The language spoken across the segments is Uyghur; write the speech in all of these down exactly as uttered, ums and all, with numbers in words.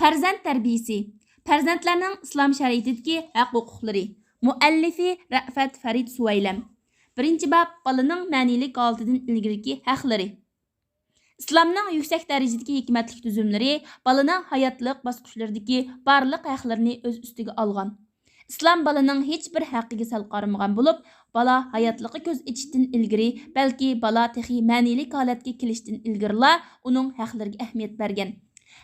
پەرزەنت تەربىيىسى. پەرزەنتلەرنىڭ ئىسلام شەرىئىتىدىكى ھەق-ھوقۇقلىرى. مۇئەللىفى رەئفەت فەرىد سۇۋەيلەم. بىرىنچى باب، بالىنىڭ مەنىلىك ھالىتىدىن ئىلگىرىكى ھەقلىرى. ئىسلامنىڭ يۈكسەك دەرىجىدىكى ھېكمەتلىك تۈزۈملىرى بالىنىڭ ھاياتلىق باسقۇچلىرىدىكى بارلىق ھەقلىرىنى ئۆز ئۈستىگە ئالغان. ئىسلام بالىنىڭ ھېچ بىر ھەققىگە سەل قارىمىغان بولۇپ، بالا ھاياتلىققا كۆز ئېچىشتىن ئىلگىرى، بەلكى بالا تېخى مەنىلىك ھالەتكە كېلىشتىن ئىلگىرىلا ئۇنىڭ ھەقلىرىگە ئەھمىيەت بەرگەن.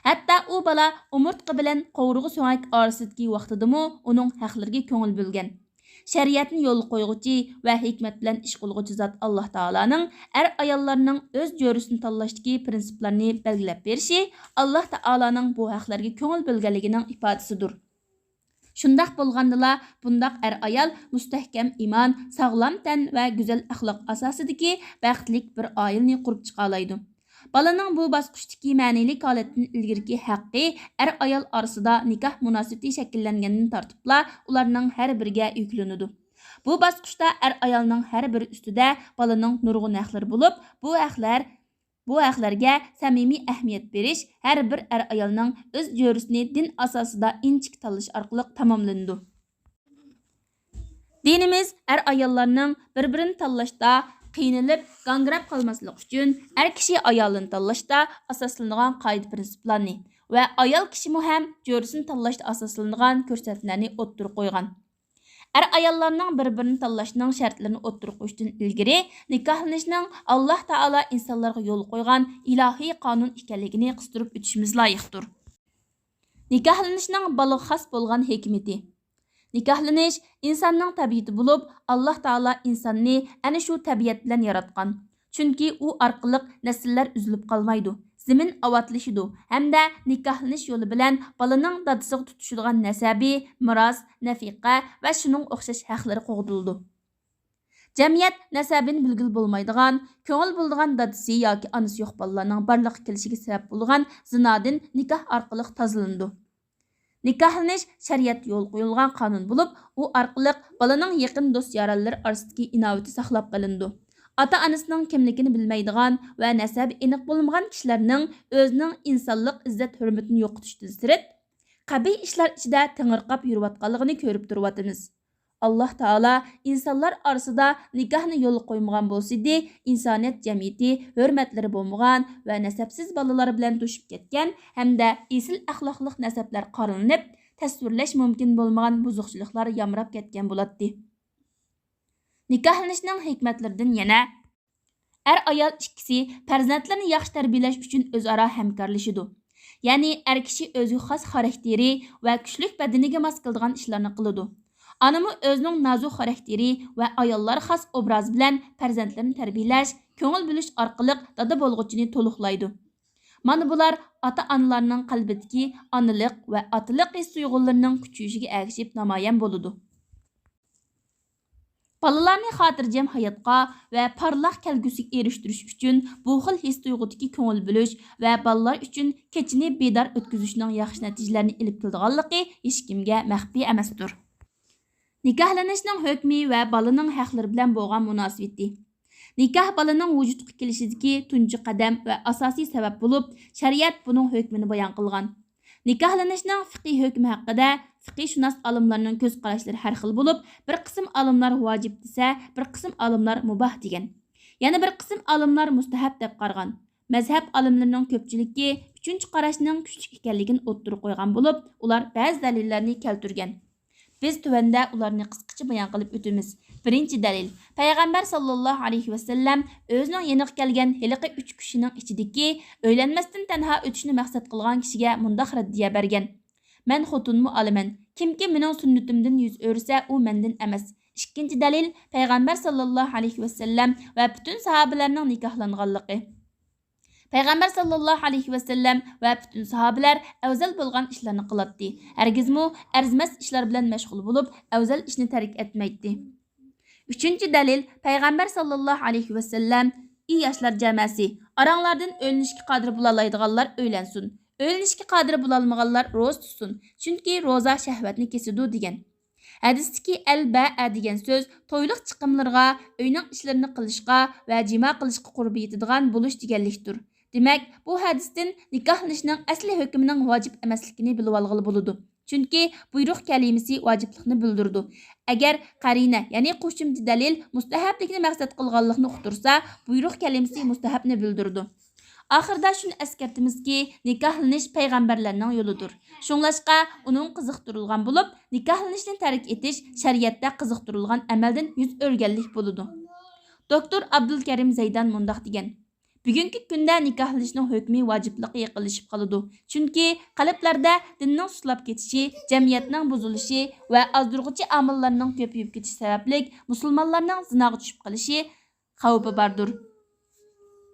ھەتتا ئۇ بالا ئومۇرتقا بىلەن قوۋۇرغا سۆڭەك ئارىسىدىكى ۋاقتىدىمۇ ئۇنىڭ ھەقلىرىگە كۆڭۈل بۆلگەن. شەرىئەتنى يولغا قويغۇچى ۋە ھېكمەت بىلەن ئىش قىلغۇچى زات ئاللاھ تائالانىڭ ئەر-ئاياللارنىڭ ئۆز جۆرىسىنى تاللاشتىكى پىرىنسىپلارنى بەلگىلەپ بېرىشى ئاللاھ تائالانىڭ بۇ ھەقلەرگە كۆڭۈل بۆلگەنلىكىنىڭ ئىپادىسىدۇر. شۇنداق بولغاندىلا، بۇنداق ئەر-ئايال مۇستەھكەم ئىمان، ساغلام تەن ۋە گۈزەل ئەخلاق ئاساسىدىكى بەختلىك بىر ئائىلىنى قۇرۇپ چىقالايدۇ. بالىنىڭ بۇ باسقۇچتىكى مەنىلىك ھالەتتىن ئىلگىرىكى ھەققى ئەر-ئايال ئارىسىدا نىكاھ مۇناسىۋىتى شەكىللەنگەندىن تارتىپلا ئۇلارنىڭ ھەر بىرىگە يۈكلىنىدۇ. بۇ باسقۇچتا ئەر-ئايالنىڭ ھەر بىرى ئۈستىدە بالىنىڭ نۇرغۇن ھەقلىرى بولۇپ، بۇ ھەقلەر، بۇ ھەقلەرگە سەمىمىي ئەھمىيەت بېرىش ھەر بىر ئەر-ئايالنىڭ ئۆز جۆرىسىنى دىن ئاساسىدا ئىنچىكە تاللىشى ئارقىلىق تاماملىنىدۇ. دىنىمىز ئەر-ئاياللارنىڭ بىر-بىرىنى تاللاشتا قىينىلىپ، گاڭگىراپ قالماسلىقى ئۈچۈن، ئەر كىشى ئايالىنى تاللاشتا ئاساسلىنىدىغان قائىدە-پىرىنسىپلارنى ۋە ئايال كىشىمۇ ھەم جۆرىسىنى تاللاشتا ئاساسلىنىدىغان كۆرسەتمىلەرنى ئوتتۇرىغا قويغان. ئەر-ئاياللارنىڭ بىر-بىرىنى تاللاش نىڭ شەرتلىرىنى ئوتتۇرىغا قويۇشتىن ئىلگىرى، نىكاھلىنىشنىڭ ئاللاھ تائالا ئىنسانلارغا يولغا قويغان ئىلاھىي قانۇن ئىكەنلىكىنى قىستۇرۇپ ئۆتۈشىمىز لايىقتۇر. نىكاھلىنىشنىڭ بالىغا خاس بولغان ھېكمىتى. نىكاھلىنىش ئىنساننىڭ تەبىئىتى بولۇپ، ئاللاھ تائالا ئىنساننى ئەنە شۇ تەبىئەت بىلەن ياراتقان. چۈنكى ئۇ ئارقىلىق نەسىللەر ئۈزۈلۈپ قالمايدۇ، زېمىن ئاۋاتلىشىدۇ ھەمدە نىكاھلىنىش يولى بىلەن بالىنىڭ دادىسىغا تۇتۇشىدىغان نەسەبى، مىراس، نەپىقە ۋە شۇنىڭغا ئوخشاش ھەقلىرى قوغدىلىدۇ. جەمئىيەت نەسەبىنى بىلگىلى بولمايدىغان، كۆڭۈل بۆلىدىغان دادىسى ياكى ئانىسى يوق بالىلارنىڭ بارلىققا كېلىشىگە سەۋەب بولغان زىنادىن نىكاھ ئارقىلىق تازىلىنىدۇ. نىكاھلىنىش شەرىئەتتە يولغا قويۇلغان قانۇن بولۇپ، ئۇ ئارقىلىق بالىنىڭ يېقىن دوست-يارەنلىرى ئارىسىدىكى ئىناۋىتى ساقلاپ قېلىنىدۇ. ئاتا-ئانىسىنىڭ كىملىكىنى بىلمەيدىغان ۋە نەسەبى ئېنىق بولمىغان كىشىلەرنىڭ ئۆزىنىڭ ئىنسانلىق ئىززەت-ھۆرمىتىنى يوقىتىشتىن سىرت، قەبىھ ئىشلار ئىچىدە تېڭىرقاپ يۈرۈۋاتقانلىقىنى كۆرۈپ تۇرۇۋاتىمىز. ئاللاھ تائالا ئىنسانلار ئارىسىدا نىكاھنى يولغا قويمىغان بولسىدى، ئىنسانىيەت جەمئىيىتى ھۆرمەتلىرى بولمىغان ۋە نەسەبسىز بالىلار بىلەن توشۇپ كەتكەن ھەمدە ئېسىل ئەخلاقلىق نەسەبلەر قارىلىنىپ، تەسۋىرلەش مۇمكىن بولمىغان بۇزۇقچىلىقلار يامراپ كەتكەن بولاتتى. نىكاھلىنىشنىڭ ھېكمەتلىرىدىن يەنە، ئەر-ئايال ئىككىسى پەرزەنتلىرىنى ياخشى تەربىيەلەش ئۈچۈن ئۆزئارا ھەمكارلىشىدۇ. يەنى ئەر كىشى ئۆزىگە خاس خاراكتېرى ۋە كۈچلۈك بەدىنىگە ماس كېلىدىغان ئىشلارنى قىلىدۇ. ئانىمۇ ئۆزىنىڭ نازۇك خاراكتېرى ۋە ئاياللارغا خاس ئوبرازى بىلەن پەرزەنتلىرىنى تەربىيەلەش، كۆڭۈل بۆلۈش ئارقىلىق دادا بولغۇچىنى تولۇقلايدۇ. مانا بۇلار ئاتا-ئانىلارنىڭ قەلبىدىكى ئانىلىق ۋە ئاتىلىق ھېس-تۇيغۇلىرىنىڭ كۈچىيىشىگە ئەگىشىپ نامايان بولىدۇ. بالىلارنى خاتىرجەم ھاياتقا ۋە پارلاق كەلگۈسىگە ئېرىشتۈرۈش ئۈچۈن بۇ خىل ھېس-تۇيغۇدىكى كۆڭۈل بۆلۈش ۋە بالىلار ئۈچۈن كېچىنى بىدار ئۆتكۈزۈشنىڭ ياخشى نەتىجىلەرنى ئېلىپ كېلىدىغانلىقى ھېچكىمگە مەخپىي ئەمەستۇر. نىكاھلىنىشنىڭ ھۆكمى ۋە بالىنىڭ ھەقلىرى بىلەن بولغان مۇناسىۋىتى. نىكاھ بالىنىڭ ۋۇجۇدقا كېلىشىدىكى تۇنجى قەدەم ۋە ئاساسىي سەۋەب بولۇپ، شەرىئەت بۇنىڭ ھۆكمىنى بايان قىلغان. نىكاھلىنىشنىڭ فىقھىي ھۆكمى ھەققىدە فىقھىيشۇناس ئالىملارنىڭ كۆز قاراشلىرى ھەر خىل بولۇپ، بىر قىسىم ئالىملار ۋاجىپ دېسە، بىر قىسىم ئالىملار مۇباھ دېگەن. يەنە بىر قىسىم ئالىملار مۇستەھەب دەپ قارىغان. مەزھەپ ئالىملىرىنىڭ كۆپچىلىكى ئۈچىنچى قاراشنىڭ كۈچلۈك ئىكەنلىكىنى ئوتتۇرىغا قويغان بولۇپ، ئۇلار بەزى دەلىللەرنى كەلتۈرگەن. بىز تۆۋەندە ئۇلارنى قىسقىچە بايان قىلىپ ئۆتىمىز. بىرىنچى دەلىل، پەيغەمبەر ساللاللاھۇ ئەلەيھى ۋەسەللەم ئۆزىنىڭ يېنىغا كەلگەن ھېلىقى ئۈچ كىشىنىڭ ئىچىدىكى ئۆيلەنمەستىن تەنھا ئۆتۈشنى مەقسەت قىلغان كىشىگە مۇنداق رەددىيە بەرگەن: مەن خوتۇنمۇ ئالىمەن. كىمكى مېنىڭ سۈننىتىمدىن يۈز ئۆرۈسە، ئۇ مەندىن ئەمەس. ئىككىنچى دەلىل، پەيغەمبەر ساللاللاھۇ ئەلەيھى ۋەسەللەم ۋە پۈتۈن ساھابىلەرنىڭ نىكاھلانغانلىقى. پەيغەمبەر ساللاللاھۇ ئەلەيھى ۋەسەللەم ۋە پۈتۈن ساھابىلەر ئەۋزەل بولغان ئىشلارنى قىلاتتى. ھەرگىزمۇ ئەرزىمەس ئىشلار بىلەن مەشغۇل بولۇپ، ئەۋزەل ئىشنى تەرك ئەتمەيتتى. ئۈچىنچى دەلىل، پەيغەمبەر ساللاللاھۇ ئەلەيھى ۋەسەللەم: ئى ياشلار جامەسى، ئاراڭلاردىن ئۆيلىنىشكە قادىر بولالايدىغانلار ئۆيلەنسۇن، ئۆيلىنىشكە قادىر بولالمىغانلار روزا تۇتسۇن، چۈنكى روزا شەھۋەتنى كېسىدۇ، دېگەن. ھەدىستىكى ئەل بەئە دېگەن سۆز تويلۇق چىقىملىرىغا، ئۆينىڭ ئىشلىرىنى قىلىشقا ۋە جىما قىلىشقا قۇربى يېتىدىغان بولۇش دېگەنلىكتۇر. دېمەك، بۇ ھەدىستىن نىكاھلىنىشنىڭ ئەسلى ھۆكمىنىڭ ۋاجىپ ئەمەسلىكىنى بىلىۋالغىلى بولىدۇ. چۈنكى بۇيرۇق كەلىمىسى ۋاجىپلىقنى بىلدۈرىدۇ. ئەگەر قەرىنە، يەنى قوشۇمچە دەلىل مۇستەھەبلىكنى مەقسەت قىلغانلىقنى ئۇقتۇرسا، بۇيرۇق كەلىمىسى مۇستەھەبنى بىلدۈرىدۇ. ئاخىرىدا شۇنى ئەسكەرتىمىزكى، نىكاھلىنىش پەيغەمبەرلەرنىڭ يولىدۇر. شۇڭلاشقا، ئۇنىڭ قىزىقتۇرۇلغان بولۇپ، نىكاھلىنىشنى تەرك ئېتىش شەرىئەتتە قىزىقتۇرۇلغان ئەمەلدىن يۈز ئۆرۈگەنلىك بولىدۇ. دوكتور ئابدۇلكەرىم زەيدان مۇنداق دېگەن: بۈگۈنكى كۈندە نىكاھلىنىشنىڭ ھۆكمى ۋاجىپلىققا يېقىنلىشىپ قالىدۇ. چۈنكى قەلبلەردە دىننىڭ سۇسلاپ كېتىشى، جەمئىيەتنىڭ بۇزۇلۇشى ۋە ئازدۇرغۇچى ئامىللارنىڭ كۆپىيىپ كېتىشى سەۋەبلىك مۇسۇلمانلارنىڭ زىناغا چۈشۈپ قېلىشى خەۋپى باردۇر.